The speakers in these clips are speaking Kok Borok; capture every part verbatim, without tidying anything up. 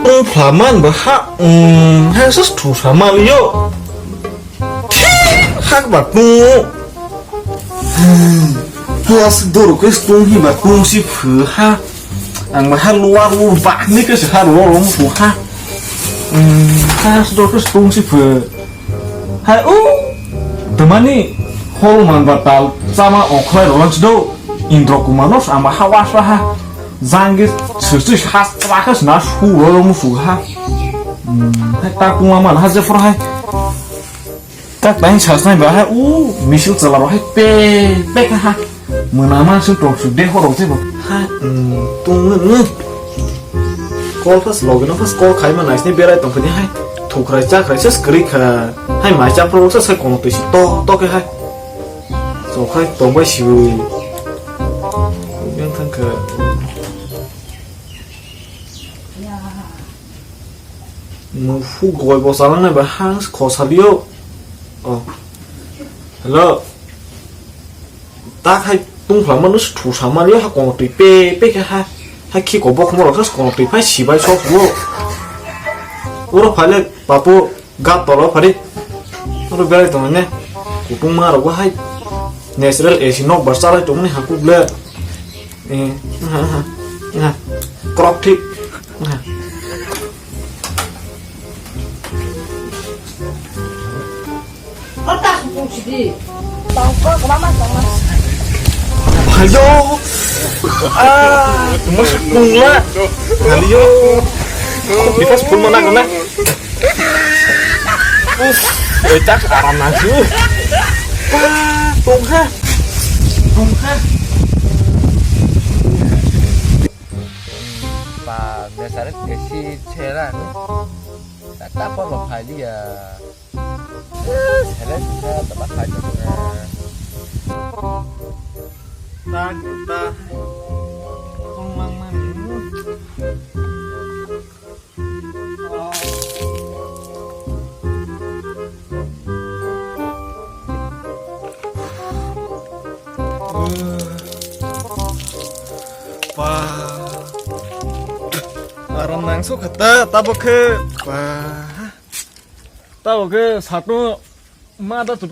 Tong phlaman ba ha, um, ha sa sthu saman yo. Thik hak ba tong. Haya sik doro khe stong hi ba tong si phu ha. Ang ba ha luar lu ba ni khe se ha ro ro mu ha. Um, ha sa doro khe stong si phu. Hai u. Temani hol man ba tal sama okhlai ro lang si do. Indro kumar no sama ha was ha. Janggi sisi has trakhe sna su ro ro mu su ha. Hmm, hai ta kuma man ha je for hai. Tak tang sas nai ba hai u misil chala ro hai pe pe ka ha. Muna man su tok su de horo je bo. Hai, hmm, tung ngun ngun. Call first login first call khai ma nai sni berai tong khani hai. Thukrai chakrai ses kri kha. Hai mai cha pro ses hai kono twi si to to ke hai. So khai tong bai si ui. Yang thang kha. Mufu goi bo salang nai ba hang kho salio. Oh. Hello. Ta khai tung phlang manu sthu sa mani ha kono twi pe pe khe ha. Ha khi ko bok mo rok kono twi phai si bai sok bo. Oro phai le papu. Gat tolo phari. Oro berai tong ne. Kutung ma rok hai. Natural A C nok bar chalai tong ni hakuk le. Eh, ha, ha, ha. Krok thik. Ha. Tangko, mama, mama. Hayo. Ah, mas pungla. Hayo. Kita sepuluh mana kena? Uf, eh, tak aram nasi. Wah, tungha. Tungha. Pa, mesaret esi chera ni. Tata por lo phai dia. Hele sisa tata phai dia. Tak, tak. Tungmang mani. Pa. Aram nang so khata tabo khe pa. Tabo khe satung ma da tu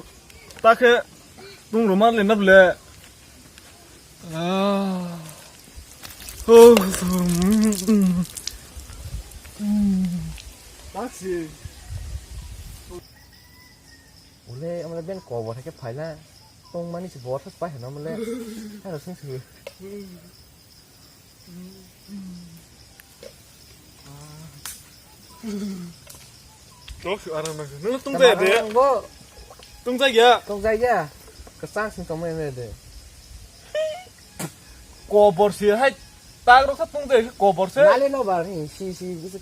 ta khe tung roman le nable. Ah. Oh. Taxi. Ule, amle ben ko bo thake phaila. Tong mani si bo thas pai hano mle. Hano sung sung. Nok su aram nang. Nang tung jaya de. Bo. Tung jaya. Tung jaya. Kesang sing tong mene de. Kobor si hai. Tag rok sa tung jaya kobor se. Nale no bar ni si si bisa.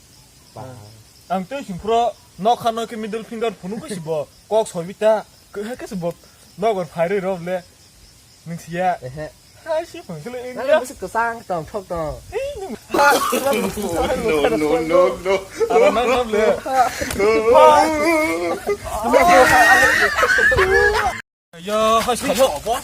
Ba. Ang tei sing pro nok khano ke middle finger phunu ko si bo. Kok sobi ta. Ke ke si bo. Nok bar phai roi rob le. Nung siya. Ehe. Hai si phang kele Nang India. Bisa kesang tong thok tong. Hei, nung. No, no, no, no. Ara nang nam le. Ya, hai si kalo apa?